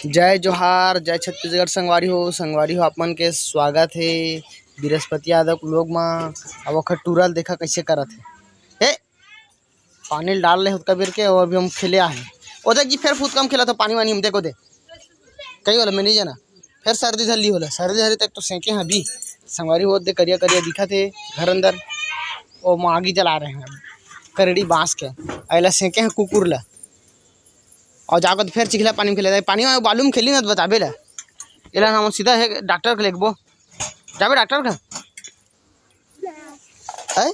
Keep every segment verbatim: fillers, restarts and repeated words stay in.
जय जोहार, जय छत्तीसगढ़ संगवारी हो। संगवारी हो, आप मन के स्वागत हे बृहस्पति यादव vlog मा। अब ओखर टूरा ल देखा कइसे करत हे। ए, पानी ल डाल ले होतका बेर के, अउ अभी हम खेले आहे। ओ देख जी, फेर फुतका म खेलत हे पानी वानी म, देखो दे। कई वाला मैं नहीं जाना। फेर सर्दी धर ली होला, सर्दी धरी तक तो सेंके हैं अभी। संगवारी हो दे, करिया करिया दिखत हे घर अंदर। ओ माँ आगी जला रहे हैं करड़ी बांस के, अइला सेंके हैं कुकुर ला। अउ जाको तो फेर चिखला पानी में खेले, पानी में बालू में खेली ना तो बताबे ला। एला हम सीधा हे डॉक्टर के लेगबो, जाबे डॉक्टर का। हैं?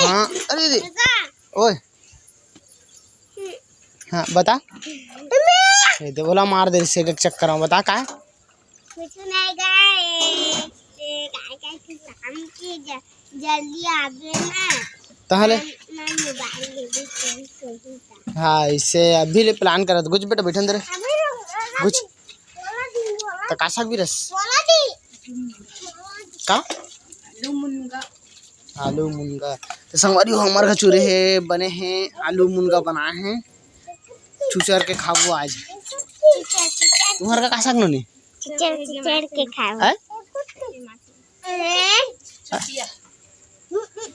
हाँ, अरे रे, ओए, हाँ बता। ये दे बोला मार दे से एक चक्कर में, बता का है? कुछ नहीं गए, ये काय काय के काम की ज-, जल्दी आबे ना। तहले? मैं, मैं मोबाइल लेबे के सोचता। हाँ, इसे अभी ले प्लान करत। गुज बेटा, बैठन दे रे। अभी रुक, अभी गुज। बोला दी, बोला। तो का साग भी रस? बोला दी। का? आलू मुनगा। आलू मुनगा। तो संगवारी हो, हमर घर चूरे हे, बने हे, आलू मुनगा बनाए हे। चुचर के खाबो आज। चुचर, चुचर। तुम्हर का, का साग नोनी? चुचर, चुचर के खाबो। हैं?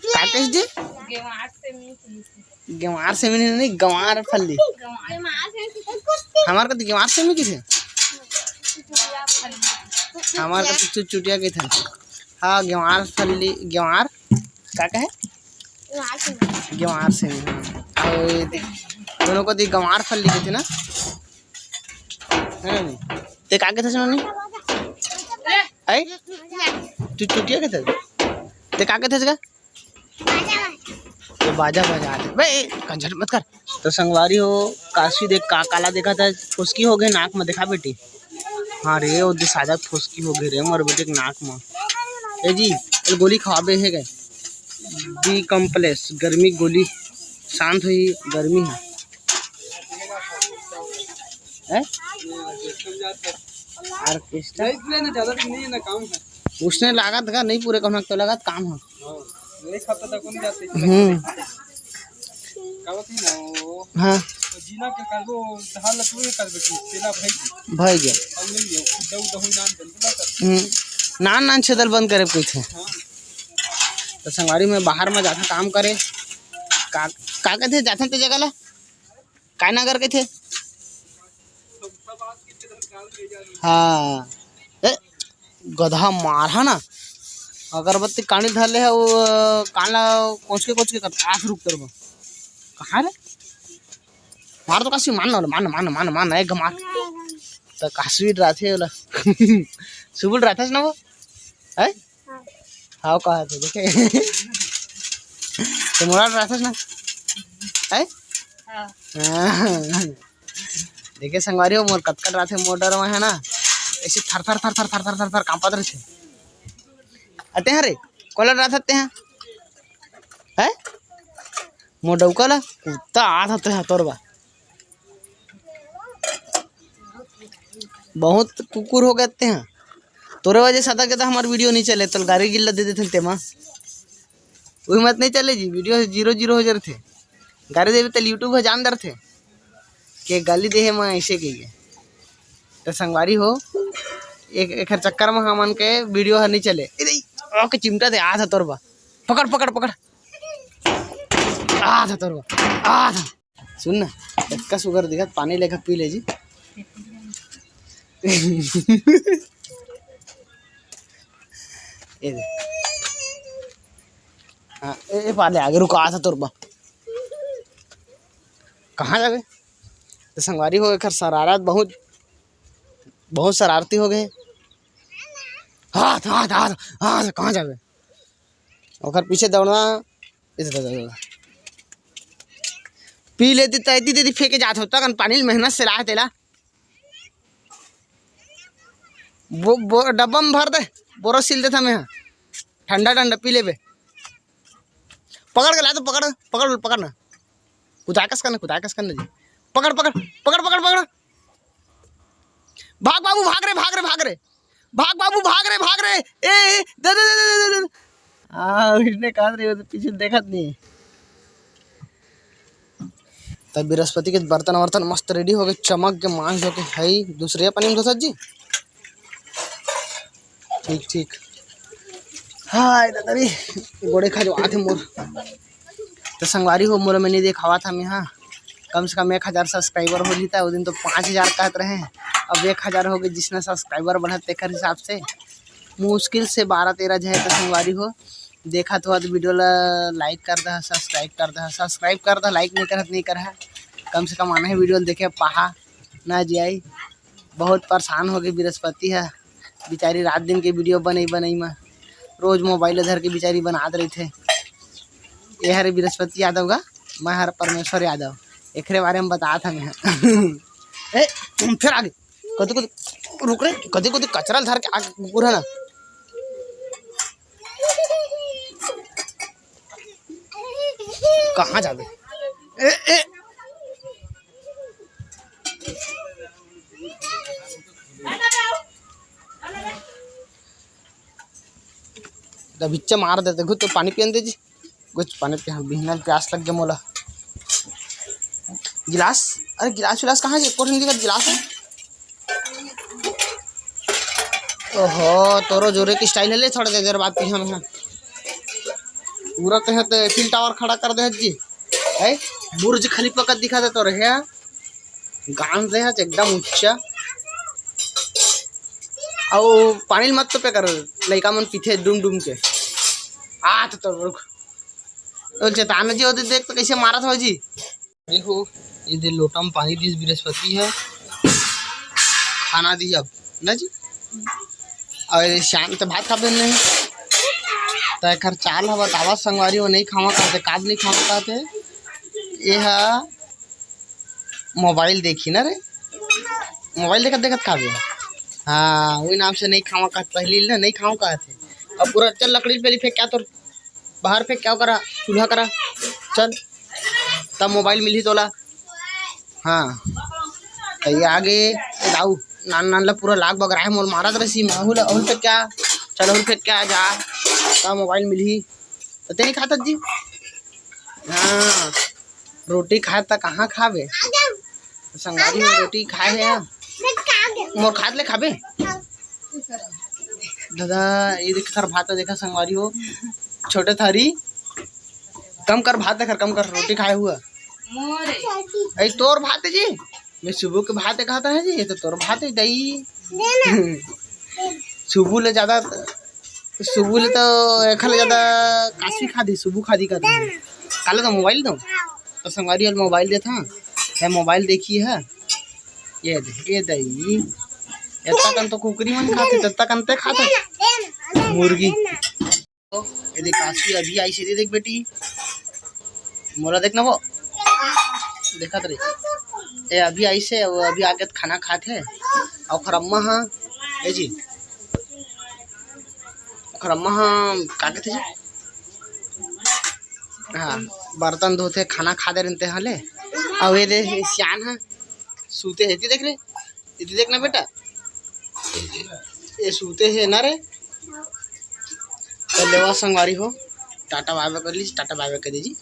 का कहिस जी? गेवार सेमी नहीं, गंवार फल्ली। हमार कति गंवार सेमी किथे? हमार कति चुचुटिया किथे। हाँ, गंवार फल्ली, गंवार का कहे? गंवार सेमी, हाँ। अउ ये दे-, दोनों कति गंवार फल्ली किथे ना? है ना नहीं? ते का कथे सुनो नहीं? आई? चुचुटिया कथे? ते का कथे इसका? ये बाजा बजा दे बे, ए, कंजर मत कर। तो संगवारी हो, काशी देख का काला देखा था, फुसकी हो गए नाक में, देखा बेटी। हाँ रे, ओ दे साजा फुसकी हो गए रे मोर बेटे के नाक में। ए जी, ये गोली खवाबे हे गए। बी कॉम्प्लेक्स, गर्मी गोली, शांत हुई गर्मी है। हैं? ऑर्केस्ट्रा? नहीं, इतने ना ज्यादा दिन नहीं है ना, काम है। उसने लागत का नहीं पूरे कहना तो लागत काम है। हाँ, नहीं खाता था, कौन जाते? हम्म। का होती ना वो? हाँ। तो जीना के कर वो धान लग हुए कर बेटी, तेला भाई। भाई गया। हम नहीं है, खुद दऊ दहू नान बंद ना कर। हम्म। नान नान छेदल बंद करे कोई थे। हाँ। तो संगवारी में बाहर में जाता काम करे। का, का कहते जाता तो जगह ला? काय नगर कहिथे? हाँ। ए, गधा मार है ना, अगरबत्ती कांडी धर ले है, वो कान ला कोच के कोच के कर, आस रुक तर बा। कहाँ रे? मार तो काशी मान ना, मान, मान, मान, मान, एक मार। तो काशी राथे वाला। सुबुल राथस ना वो? है? हाँ। हाँ, कहा थे, देखे? तो मोड़ा राथस ना? है? हाँ। हाँ। देखे संगवारी हो, मोर कतकन राथे मोटर में है ना, ऐसे थर थर थर थर थर थर थर थर कांपत रहथे। अते हैं रे, कोलर राथते हैं, है? मोर डौका ला कुत्ता आत हते हैं तोरबा। बहुत कुकुर हो गए ते हैं। तोरे वजह से सदा के तो हमार वीडियो नहीं चले, तो गाड़ी गिल्ला दे देते तेमा। वही मत नहीं चले जी, वीडियो zero zero हो जाते। गाड़ी देवे तो YouTube हो जान डरते। के गाली दे है मैं ऐसे कही है। तो संगवारी हो, एक, एकर चक्कर में हमन के वीडियो हर नहीं चले। ए, ओके चिमटा दे, आ था तोरबा। पकड़, पकड़, पकड़। आ था तोरबा। आ था। सुन ना, इतना सुगर दिखत, पानी लेकर पी ले जी। ये दे। हाँ, ए, ए, पाले आगे रुका था तोरबा। कहाँ जाबे? तो संगवारी हो, एकर शरारत बहुत, बहुत शरारती हो गए। हाथ, हाथ, हाथ, हाथ, कहाँ जाबे? ओकर पीछे दौड़ना, इधर, इधर, इधर। पी लेती तो इतनी देरी फेंके जात होता, कन पानी ल मेहनत से लाए तेला। वो, वो डब्बा में भर दे, बोरो सील देता मैं। ठंडा, ठंडा पी लेबे। पकड़ के ला तो पकड़, पकड़, पकड़ ना। कुदाकस करना, कुदाकस करना जी। पकड़, पकड़, पकड़, पकड़, पकड़। भाग बाबू, भाग रे, भाग रे, भाग रे। भाग बाबू, भाग रे, भाग रे। ए, ए, दे, दे, दे। हाँ, उसने कहा रे, वो तो पीछे देखत नहीं। तब बृहस्पति के बर्तन वर्तन मस्त रेडी हो गए, चमक के मांज धो के है दूसरे पानी में धोसत जी। ठीक ठीक। हाय दादा रे, गोड़े खजवात हे मोर। तो संगवारी हो, मोर में नहीं देखावा था मैं, हाँ, कम से कम एक हजार सब्सक्राइबर हो लेता, वो दिन तो पाँच हजार कहत रहे, अब एक हजार हो गए, जिसने सब्सक्राइबर बढ़त तेकर हिसाब से मुश्किल से बारह तेरह जहे। तो संगवारी हो, देखत हो तो वीडियो ला लाइक कर दहा, सब्सक्राइब कर दहा, सब्सक्राइब कर दहा, लाइक नहीं करत नहीं करहा, कम से कम आना है वीडियो देखे पहा ना जियाई। बहुत परेशान हो गए बृहस्पति है बेचारी, रात दिन के वीडियो बनई बनई में रोज मोबाइल धर के बेचारी बनात रहिथे। ये हरे बृहस्पति यादव गा, मैं हर परमेश्वर यादव, एकरे बारे में बतात हन। ए, फिर आगे कदे कदे, रुक रे, कदे कदे कचरा ल धर के आगे कुकुर है ना। कहाँ जाबे? ए, ए। दबिच्चा मार देते, घुट तो पानी पियन दे जी। कुछ पानी पिया, बिहनल प्यास लग गया मोला। गिलास, अरे गिलास विलास कहाँ है? एको ठन दिखत गिलास है। ओहो, तोरो जोरे की स्टाइल है, ले थोड़ा देर बाद पिया में। पूरा तहे तो एफिल टावर खड़ा कर दे जी। है, बुर्ज खलीफा का दिखा दे तोरे है। गांव से है एकदम ऊंचा। अउ पानी ल मत तो पे कर, लइका मन पीथे डूम डूम के। आ तो, तो रुक। ओ चेताना जी, ओदे देख तो कैसे मारत हो जी। देखो, ये दे लोटा में पानी दिस बृहस्पति है, खाना दी अब ना जी। अउ ये शाम त भात खाबे नहीं, त एखर चाल ह बतावा संगवारी हो, नहीं खावा कहते, काब नहीं खावा कहते। ये हा मोबाइल देखी ना रे, मोबाइल देखत देखत खाबे। हाँ, वही नाम से नहीं खावा कहते, पहली ना नहीं खावा कहते। अब पूरा चल लकड़ी पहली फेंक क्या तोर बाहर फेंक क्या करा, चूल्हा करा, चल तब मोबाइल मिलही तोला। हाँ, तो ये आगे दाऊ नान नान ला पूरा लाग बगराए मोल मारत रही, माहू ला अहुल फेंक क्या, चल अहुल फेंक क्या जा, तब मोबाइल मिलही। तो ते नहीं खाता जी? हाँ, रोटी खाए त कहाँ खाबे? संगवारी में रोटी खाए है। मोर खात ले खाबे? दादा, ये देख कर भात देखा संगवारी हो, छोटे थारी, कम कर भात देखा, कम कर, रोटी खाए हुआ। मोरे। ऐ तोर भात है जी, मैं सुबह के भात खाता है जी, ये तो तोर भात है दई। सुबह ले ज्यादा, सुबह ले तो एखर ले ज्यादा काशी खादी, सुबह खादी का तो। काले तो मोबाइल दो, तो संगवारी वाला मोबाइल देता, मैं मोबाइल देखी है। ये दे, ये दई, इतना कन तो कुकरी मन खाते, तत्ता कन ते खाते मुर्गी। ये देख, आशी अभी आई से, ये देख बेटी, मोला देखना वो, देखत रही। ये अभी आई से, वो अभी आके खाना खात है। और खरम्मा हाँ, ये जी, खरम्मा हाँ, का कहते जी? हाँ, बर्तन धोते, खाना खा दे रहते हाँ ले। और ये दे, सियान है, सूते है, ये देख रे, ये देख ना बेटा, ये सूते है ना रे। तो लेवा संगवारी हो, टाटा बाय बाय कर लीजिए, टाटा बाय बाय कर दीजिए।